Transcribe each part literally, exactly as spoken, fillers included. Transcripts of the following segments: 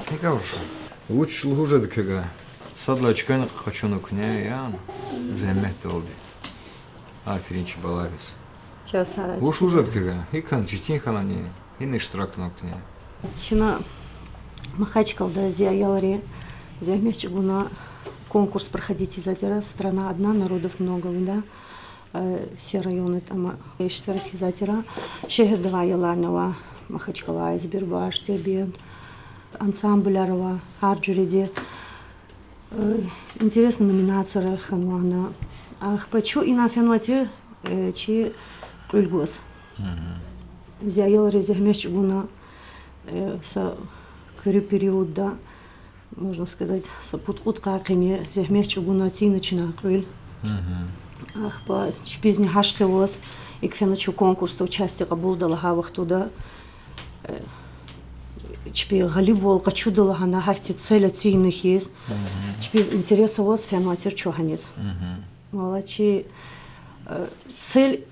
Гьикӏ авур? Вуч лугьуз жеда квевай? Сад лагьай чкани къачуна куьне, яни? Зегьметдалди. Аферин чи балайриз. Чаз гьарай. Вуч лугьуз жеда квевай? Гьикӏ хьана, четин хьанани? Гьина иштиракна куьне? Чна Махачкъалада зи аялри зегьмет чӏугуна, конкурс проходить ийизвайтӏа, «Страна одна, народов много», да? Э, все районы там, э, иштирак ийизвайтӏа. Шегьерда авай аяларни ава, Махачкъала, Избербаш, Дербент, ансамбляр ава, гьар жуьреди. Э, интересный номинацияр хьанва гьана. Ахпа чун инал фенвай тир, э, чи кьуьл гваз. Зи аялри зегьмет чӏугуна, э, са куьруь периодда, можно сказать, са пуд-кьуд къайгъини зегьмет чӏугуна, цина чна кьуьл. Ахпа чпизни гьашт хъийиз, икӏ фена чун конкурсда участие кьабулда лагьай вахтунда, э, чпи гъалибвал къачуда лагьана, гьахьтин цель цина хьиз, чпиз интерес аваз фенвай тир чун гьаниз. Валлагь, чи, э, цель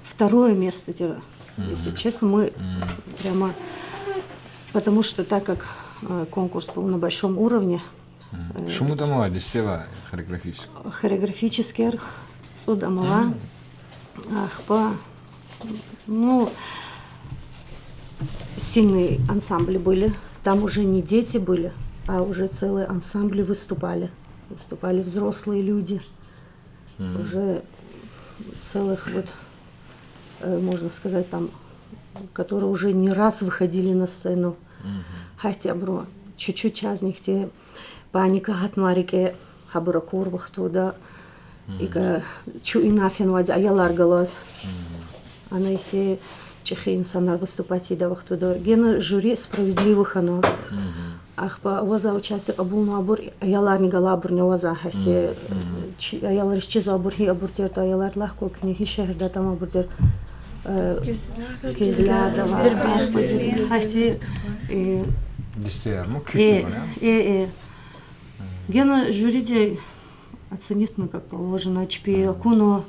второе место тир. Если честно, мы прямо, потому что так как, э, конкурс был на большом уровне, э, Шумуд ама авай дестеда хореографический? Хореографический цӏуд ама авай. Ахпа, ну, сильные ансамбли были. Там уже не дети были, а уже целые ансамбли выступали. Выступали взрослые люди. Уже целых вот, э, можно сказать, там, которые уже не раз выходили на сцену. Гьахьтин абуру чуть-чуть чазни ихьтин паника гьатнавай рикӏе, гьабур акур вахтунда. ИкӀ, э, чун инал фенвайди аялар галаз. Ана ихьтин чӀехи инсанар выступать ийидай вахтунда. Гена жюри справедливо хьана. Ахпа авазва участие кьабулнавайбур, аяларни галайбурни авазва гьахьтин. Чи-, аялриз чизвайбур гьи абур тиртӀа, аялар лагь кван куьне, гьи шегьерда атанвайбур тир, э, Кизляр, Кизляр, Дербент. Гьахьтин, э, Дестеяр, ну, э, куьтягьбур, э, э. Гена жюриди оценить, ну, как положено, чпи акуна,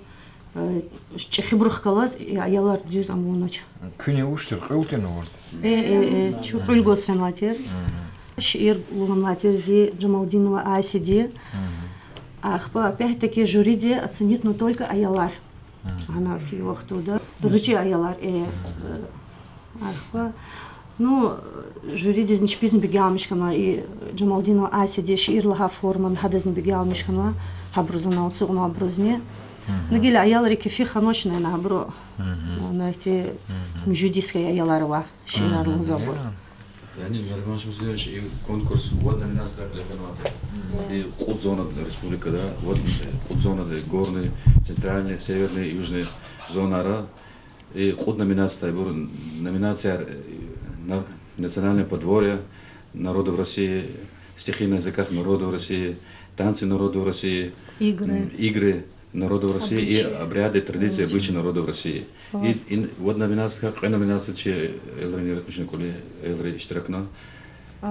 э, чӀехибурухъ галаз, э, аялар дуьз амунач. Куьне вуч тир, кьуьл тирни авурди? Э, э, э, чун кьуьл гваз фенвай тир. Шиир лугьунвай тир зи Джамалдинова Асиди. Ахпа, опять-таки, жюриди оценить, ну, только аялар. Гьана фи вахтунда гъвечӀи аялар, э, э, ахпа. Ну, жюридизни чпизни бегенмиш хьана, и Джамалдинова Асиди шиир лагьай формада гьадазни бегенмиш хьана, гьабуруз анал ацукьнавайбурузни. Ну, гила аялри кефи хьанач, наверно, гьабуру. Ана ихьтин муьжуьд йисуз хьайи аялар ава, шиирар лугьузвайбур. Яни, Нариман Шамсудинович, и конкурс вад номинацияда кьиле фенвайди. И кьуд зонада республикада, вад, э, кьуд зонада: горный, центральный, северный, южный зонара. И кьуд номинацияда ибур, номинацияр, э, на-, национальное подворье народов России, стихи на языках народов России, танцы народов России, игры народов России и обряды, традиции, обычаи народов России. И, и вад номинацияда, кьве номинацияда чи аялрини яратмишна кӀвале, аялри иштиракна.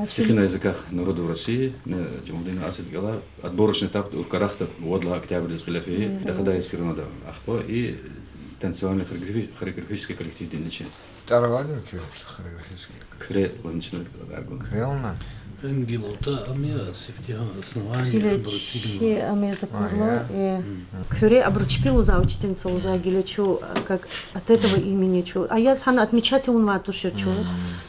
Стихи на языках народов России, Джамалдинова Асиди галай отборочный этап Карахда вад лагьай октябрдиз кьиле фейи, рахадай Скирнада, ахпа и танцевальный хореографи-, хореографический коллективдини чи. ТӀвар авайди куь хореографический? Куьре лугьун чна, аргун. Куьре лугьун. Ам гила алтӀа, ам я сифтегьан основание, гила абуру чи, ам я закурла, э, Куьре абуру чпи лугьузва, учительница лугьузва, гила чун, э, как от этого имени чун. А яз гьана отмечать авунвай тушир чун,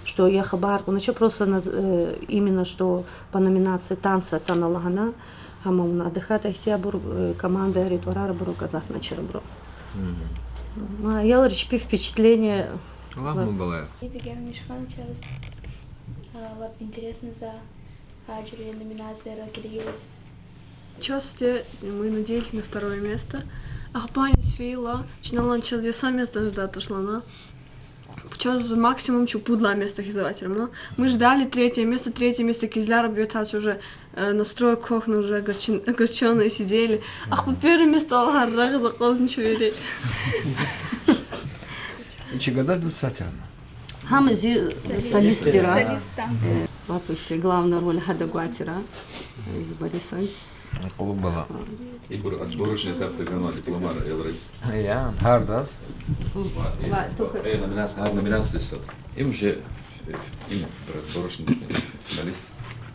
что я хабар кьуна чун, просто наз-, э, именно что по номинации танцы атана лагьана, гьам авуна. Адахъ ихьтин абур, э, командаяр, тӀварар абуру указатьначир абуру. Ма, аялри чпи впечатление. Лагь, ма, балаяр. Бегенмиш хьана чаз, а, лап интересно за гьар жуьре номинацияра килигиз. Часто мы надеялись на второе место. Ахпа низ фейила, чна лагьана чаз я са место жедай туш лагьана. Чаз максимум чун пуд лагьай место хьизвай тир ма. Мы ждали третье место, третье место Кизляр объявлять авунач уже, э, настрой квахьна уже, огорчен-, огорчённые сидели. Ахпа первое место лагьана рагъиз акъвазна чун вири. И чи гада дуцатана. Гьам зи солист тира. Солист танца. Э, лап ихьтин главная роль гьада гвай тира. Э, зи Борисован. Акьуллу бала. Ибур отборочный этапда ганва дипломар, аялриз. Я, гьардаз. Ва, только гьар номинаци-, гьар номинациядиз сад. Им уже, э, им отборочный финалист.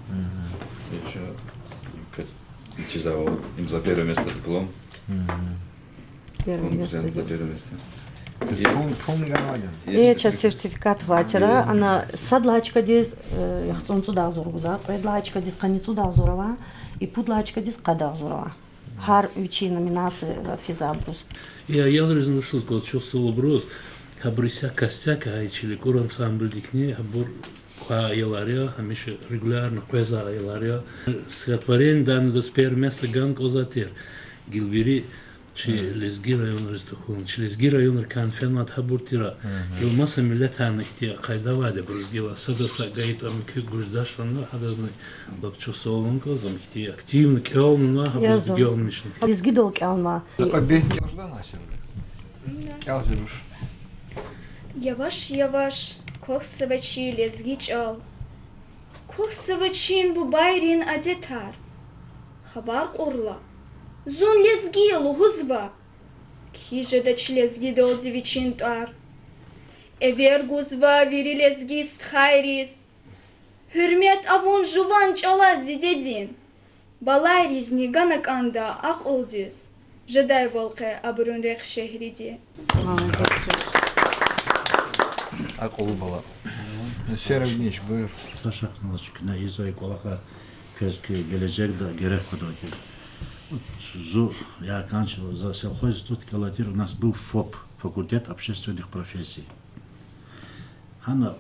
Мгм. Ещё, как, чизава, им за первое место диплом. Первое место, за первое место. Пум, пум ганвайди я. Э, чаз сертификат ватира, ана сад лагьай чкадиз, э, яхцӀурни цӀуд агъзур гузва, кьвед лагьай чкадиз къанни цӀуд агъзур ава, и пуд лагьай чкадиз къад агъзур ава. Гьар вичин номинацияда физвайбуруз. И аялризни вучиз лугьуда, чухсагъул абуруз, гьабур исятда костяк гьа и чилик, Кьур ансамблдикни, гьабур квай аялар я, гьамиша регулярно къвезвай аялар я. Стихотворениедани адаз первое место гана кӀанзавай тир. Гила вири чи лезги районриз тахьун, чи лезги районрикай фенвайди гьабур тир. Гила маса миллетарни ихьтин къайда авайди абуруз гила, сада са гайитӀа муькуь гуждашна, гьадазни лап чухсагъул лугьун кӀанзава, ам ихьтин активно кӀелнава, гьабуруз гелмишна. Лезгидал кӀелна. Кьве бейт кӀелда, Насир? КӀелзавач. Яваш-яваш квахьзава чи лезги чӀал, квахьзава чи бубайрин адетар. Хабар кьурла, зун лезги я лугьузва, кхьиз жеда чи лезгидалди вичин тӀвар. Эвер гузва вири лезги стхайриз гьуьрмет авун жуван чӀалаз дидедин. Балайризни гана кӀанда акьулдиз, жедайвал къе абурун рехъ шегьриди. Акьуллу бала. Сервнич, буюр. Саша Ахматович, куьне ийизвай кӀвалахар квез куь гележегда герек къведалди. Зун я кӀанчи, за сельхозинститутдик галай тир, у нас был ФОП, факультет общественных профессий. Гьана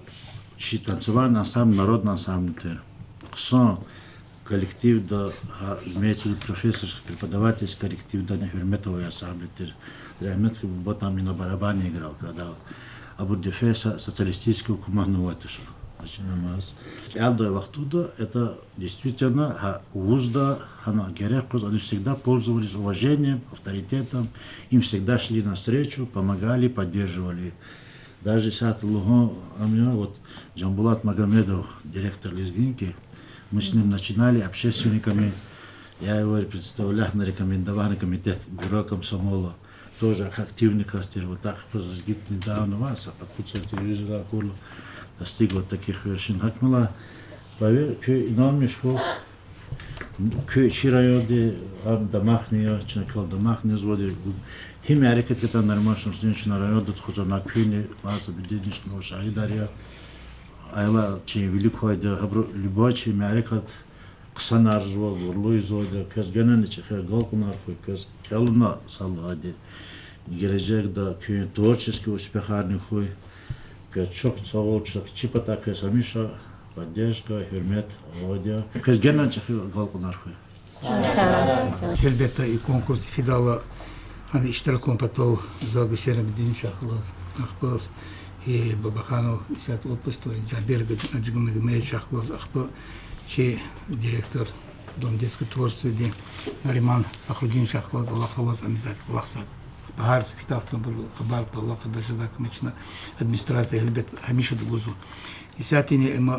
чи танцевальный ансамбль, народный ансамбль тир. Хъсан коллективда, гьа, имеется в виду профессорский, преподавательский коллективдани гьуьрмет авай ансамбль тир. Рагьметлу буба там и на барабане играл, когда абур дефеса социалистического гьукуматни авай туш. Значит, намаз. КӀелдай вахтунда это действительно, гьа, вузда, гьана герек къвез, они всегда пользовались уважением, авторитетом, им всегда шли навстречу, помогали, поддерживали. Даже исятда лугьун ам я, вот Джамбулат Магомедов, директор лезгинки, мы с ним начинали общественниками, я его представлял на рекомендование комитет бюро комсомола. Тоже активный кас тир, вот так вот недавно, ва, са кьве-пуд йис телевизорда акурла, достиг вот таких вершин. ГьакӀ мала, поверь, куь инанмиш хьухь, куь чи районди, ам дамахни я, чна квел дамахни язвайди я, гьи мярекат хьайитӀани, Нариман Шамсудинович, чна районда тухузвай, куьнни, маса беденличность, шагьидар я, аялар чи вилик квайди я, гьабуру любой чи мярекат хъсанарзава, гурлу ийизвайди я, квез генани чӀехи агалкьунар хьуй, квез кӀелна са лагьайди, гележегда куьн творческий успехарни хьуй, квез чухсагъул, чна чи патай квез гьамиша поддержка, гьуьрмет авайди я. Квез генани чӀехи агалкьунар хьуй. Гьелбетда, и конкурсда фидайла, гьана иштирак авун патал за Гуьсейн Абидиновичахъ галаз, ахпа и Бабаханов исятда отпускда, Жабер Гаджимагомедовичахъ галаз, ахпа чи директор Дом детского творчестводин Нариман Фахрудиновичахъ галаз, Аллагьди хьайила, ам исятда кӀвалахзавайди. Ахпа гьар са китахтабур хабар кьадай, алакъадай жезвай кумачна администрация, гьелбетда, гьамиша дугузва. Исятдани им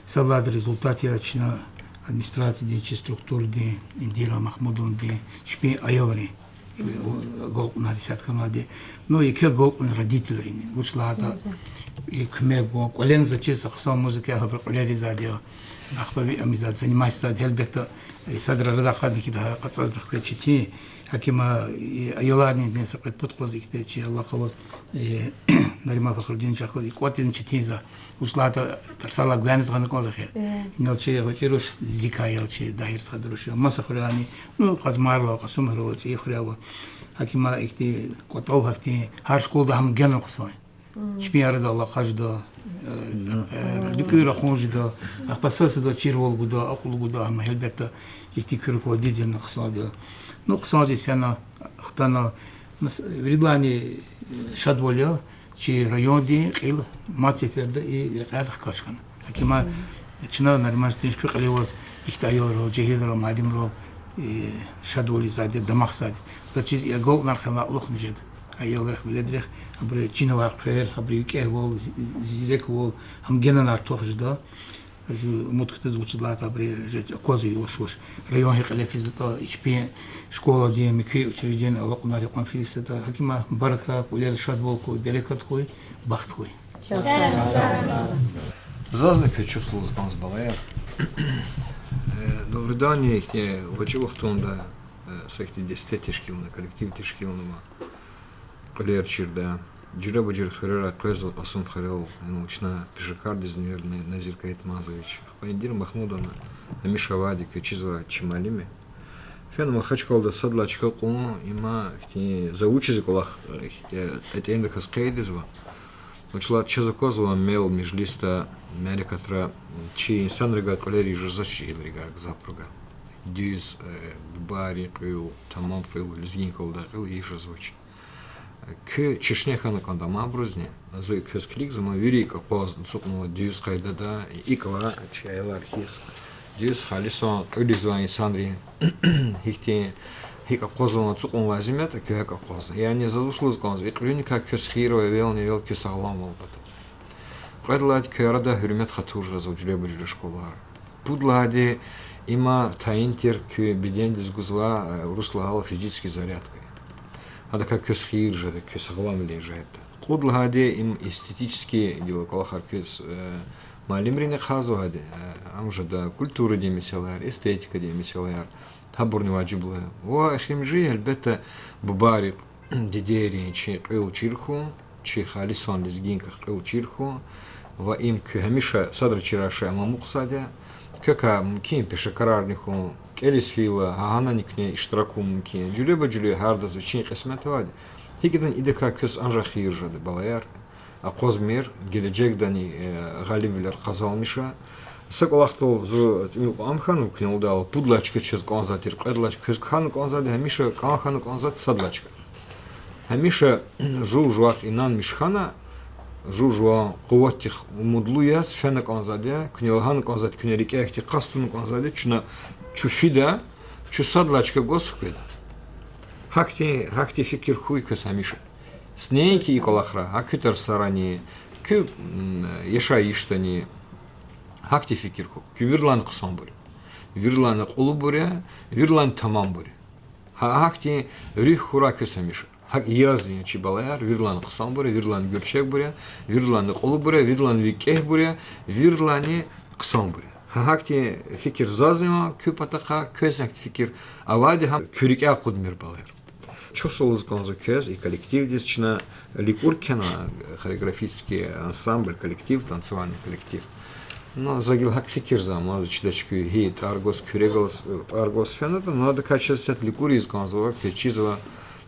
са лагьайди результат я чна администрациядин, чи структурадин, Индира Махмудовнадин, чпин аялрин агалкьунар исятда хьанвайди. Ну, еке агалкьун родительрини. Вуч лагьайтӀа, и куьмек гун, кӀвале за чиз, са хъсан музыка я, гьабуру кӀвалериз ийизвайди я. Ахпа ви ам ийизвайди, заниматься ийизвайди, гьелбетда, и садра арадай акъатна хьайитӀа, къачуз хкведа четин. ГьакӀ им, и аяларни са кьвед-пуд къуз ихьтин чи, Аллагьди хьайила, и Нариман Фахрудиновичахъ галаз и кӀватӀизни четин я за. Вуч лагьайтӀа, тарсарилай гуьгъуьниз гъана кӀанзава эхир. Инал чи гъвечӀи руш, зикай аял чи, Дагьир стхади руш я, маса хуьряйни, ну, Къазмайрилай, Къасумхуьрелай, ЦӀийи хуьряй ава. ГьакӀ им ихьтин кӀватӀал, гьахьтин гьар школада гьам генани хъсан я. Чпин арада алакъа жеда, э, э, луькӀуьр рахун жеда, ахпа сада-садаз чирвал гуда, акьул гуда, амма гьелбетда ихьтин куь руководительни хъсандиз. Ну, хъсандиз фена, хтана, виридалайни, э, шадвал я, чи райондин кьил мад сеферда и рекьяй хкаж хьана. ГьакӀ им чна, Нариман Шамсудинович, куь кьиле аваз ихьтин аялрал, жегьилрал, муаллимрал, э, шадвал ийизвайди, дамахзавайди. За чиз, и агалкьунар хьайила кьулухъни жеда. Аялрихъ, веледрихъ, абуру чинавай хъвер, абуру викӀегьвал, зи-, зиреквал, гьам генани артух жеда. Зи умуд хьиз вучиз лагьайтӀа абуру жеч аквазва яваш-яваш. Район гьикьван физватӀа, и чпин школадин, муькуь учреждение алакьунар гьикьван физватӀа, гьакӀ им мубаракрай, кӀвалера шадвал хьуй, берекат хьуй, бахт хьуй. Зазни квез чухсагъул лугьуз кӀанзава, балаяр. Э, дугъриданни, ихьтин гъвечӀи вахтунда, э, са ихьтин десте тешкилна, коллектив тешкилнава. Кьуьлер чирда. Жуьреба-жуьре хуьрерай къвезва Кьасумхуьрел, инал чна пешекардизни верна Назир Кайтмазович. Ахпа Индира Махмудовна, гьамиша авайди, квез чизва, чи муаллим я. Фена Махачкъалада сад лагьай чка кьун, им ихьтин, за вучиз и кӀвалах, э, кьетӀендаказ къейдзава. Вучиз лагьайтӀа чаз аквазва мел, межлисда, мярекатра, чи инсанривай кьуьлер ийиз жезвач, жегьилривай, гзафривай. Дуьз, э, бубайрин кьуьл, тамам кьуьл, лезгинкалди кьуьл ийиз жезвач. Куь чешне хьана кӀанда абурузни, зун квез килигзава, вири икӀ акъвазна ацукьнава дуьз къайдада, икӀ ва чи аялар хьиз. Дуьз, халисан кьуьл ийизвай инсанри гьихьтин, гьикӀ акъвазна ацукьун лазим ятӀа, куьн гьакӀ акъвазна. Яни заз вуч лугьуз кӀанзава, и кьуьлуьникай квез хийир ава эвелни-эвел куь сагъламвал патал. Кьвед лагьайди, куь арада гьуьрмет-хатур жезва жуьреба-жуьре школара. Пуд лагьайди, има тайин тир куь бедендиз гузвай, э, урусдал лагьайла физическая зарядка. Гьадакай квез хийир жеда, куь сагъламвилин жеда. Кьуд лагьайди, им эстетический гила кӀвалахар квез, э, муаллимрини хазва гьади, э, ам жеда культурадин месэлаяр, эстетикадин месэлаяр, гьабурни важиблу я. Ва эхиримжи, гьелбетда, бубайрин, дидейрин чи кьуьл чир хьун, чи халисан лезгинкахъ кьуьл чир хьун, ва им куь гьамиша садра чирай шей ам амукьзавайди я. Квекай мумкин пешекарарни хьун, кӀелиз фейила, гьа-, гьанани куьне иштирак авун мумкин я. Жуьреба-жуьре гьардаз вичин кьисмет авайди. ГьикӀ ятӀани идакай квез анжах хийир жеда, балаяр. Акъвазмир, гележегдани, э, гъалибвилер къазанмиша. Са кӀвалахдал зун тӀимил кьван ам хьанва куьне лугьудайла, пуд лагьай чка чаз кӀанзавай тир, кьвед лагьай чка, квез хьана кӀанзавайди гьамиша, кӀан хьана кӀанзавайди сад лагьай чка. Гьамиша жув-жуван инанмиш хьана, жув-жуван къуватдихъ умудлу яз фена кӀанзавайди я, куьне лагьана кӀанзавайди, куьне рикӀе ахьтин къаст туна кӀанзавайди, чна, чун фида, чун сад лагьай чка гваз хкведа. Гьахьтин, гьахьтин фикир хьуй квез гьамиша. Неинки и кӀвалахра, гьа куь тарсарани, куь, м, яшайишдани гьахьтин фикир хьухь. Куьн вирилайни хъсанбур я. Вирилайни кьулубур я, вирилайни тамамбур я. Гьа, гьахьтин руьгь хьурай квез гьамиша. ГьакӀ язни чи балаяр, вирилайни хъсанбур я, вирилайни гуьрчегбур я, вирилайни кьулубур я, вирилайни викӀегьбур я, вирилайни хъсанбур я. Гьа, гьахьтин фикир зазни ава куь патахъай, квезни гьахьтин фикир авайди гьам куь рикӀяй акъудмир, балаяр. Чухсагъул лугьуз кӀанзава квез, и коллективдиз, чна Ликӏур кхьенва, хореографический ансамбль, коллектив, танцевальный коллектив. Ну, за гила гьакӏ фикирзава, мад чидач куь гьи тӏвар гваз, куь регал тӏвар гваз фенатӏа, ну, адакай чаз исятда Ликӏур ийиз кӏанзава, квез чизва,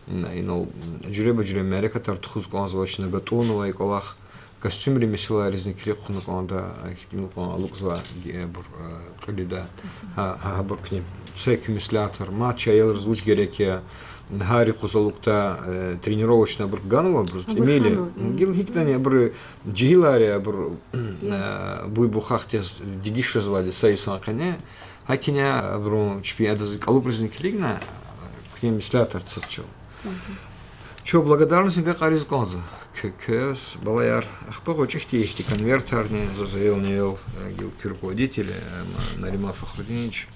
м, инал, м, жуьреба-жуьре мярекатар тухуз кӏанзава, чна гатӏунава и кӏвалах. Костюмрин месэлайризни килиг хъувуна кӏанда, ихьтин кьван алукӏзава, э, абур, э, кьуьлда. Гьа, гьа, гьабур куьне. Цӏекуь меслятар, мад чи аялриз вуч герек я, гьар юкъуз алукӏда, э, тренировочный абур ганва, абуруз тӏимил я. Гила гьикӏдани абуру жегьилар я, абур, э, буй-бухах тез дегиш жезвайди са йисан къене. Гьакӏни абурун чпи адаз кӏалубризни килигна, куьне меслятар цаз чал. Чун благодарностни агакьариз кӏанзава квез, балаяр. Ахпа гъвечӏи хьтин ихьтин конвертарни заз эвелни-эвел, э, гила куь руководитель, э, ма-, Нариман Фахрудинович.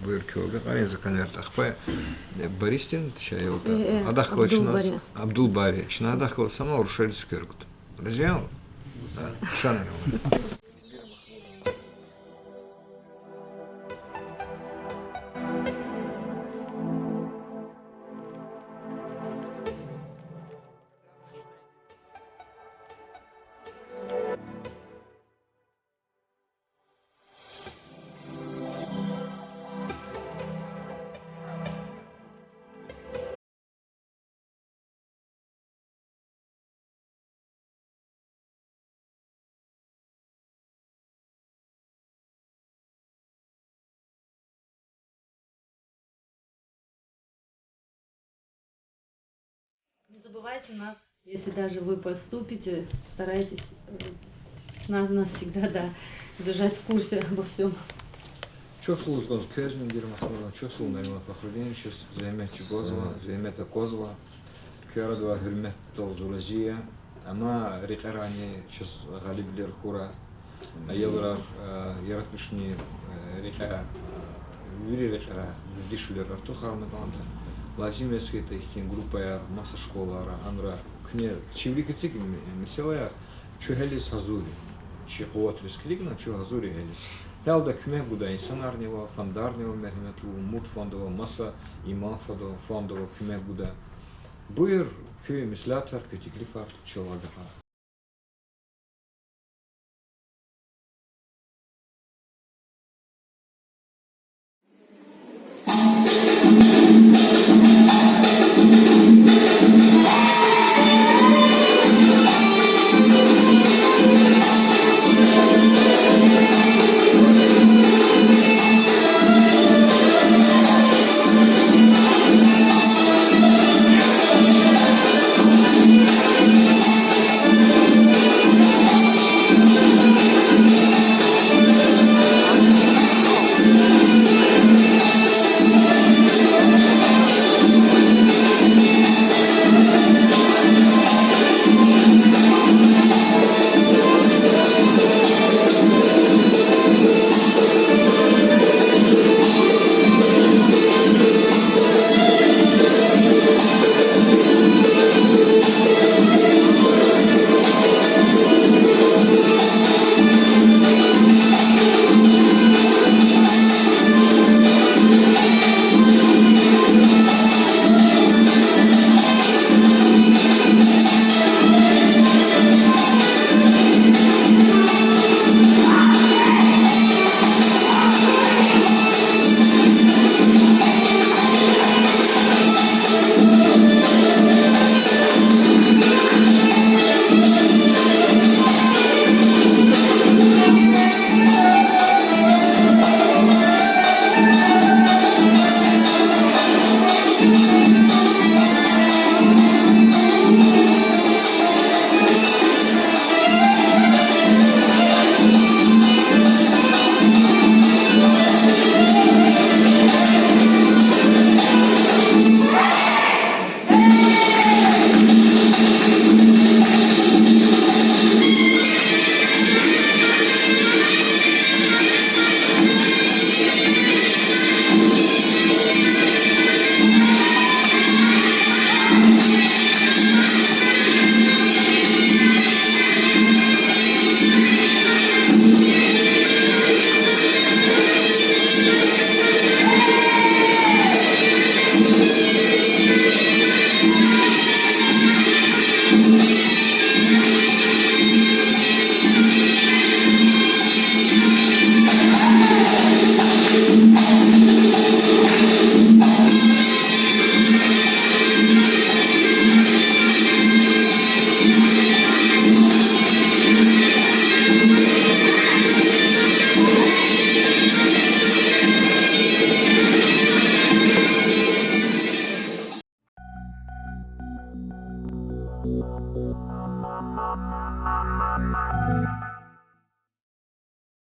Буюр, квевай агакьарин за конверт. Ахпа, э, Борисдин чи аялди. Э, э, адахъ галаз чна, Абдулбари. Абдулбари. Чна адахъ галаз санал рушариз квер гуда. Разиял? Шана. Не забывайте нас, если даже вы поступите, старайтесь, э, с на-, нас всегда, да, держать в курсе обо всём. Чухсагъул лугьуз кӏанзава квез, Индира Махмудовна, чухсагъул, Нариман Фахрудинович, зегьмет чӏугвазва, зегьмет аквазва. Квез арадавай гьуьрметдал зун рази я. Амма рекьерани чаз гъалибвилер хьурай. Аялрин, э, яратмишунин, э, рекьяй, э, вири рекьерай дишвилер артухарна кӀанда. Лазим яз хьайитӀа, ихьтин группаяр, маса школайра, анра куьне чи вилик эциг м-, месэлаяр, чун гьелиз гьазур я. Чи къуватриз килигна, чун гьазур я гьелиз. Гьелда куьмек гудай инсанарни ава, фондарни ава, мергьеметлу, Умуд фонд ава, маса Иман фонд ава, фонд ава, куьмек гуда. Буюр, куь меслятар, куь теклифар чал агакьара.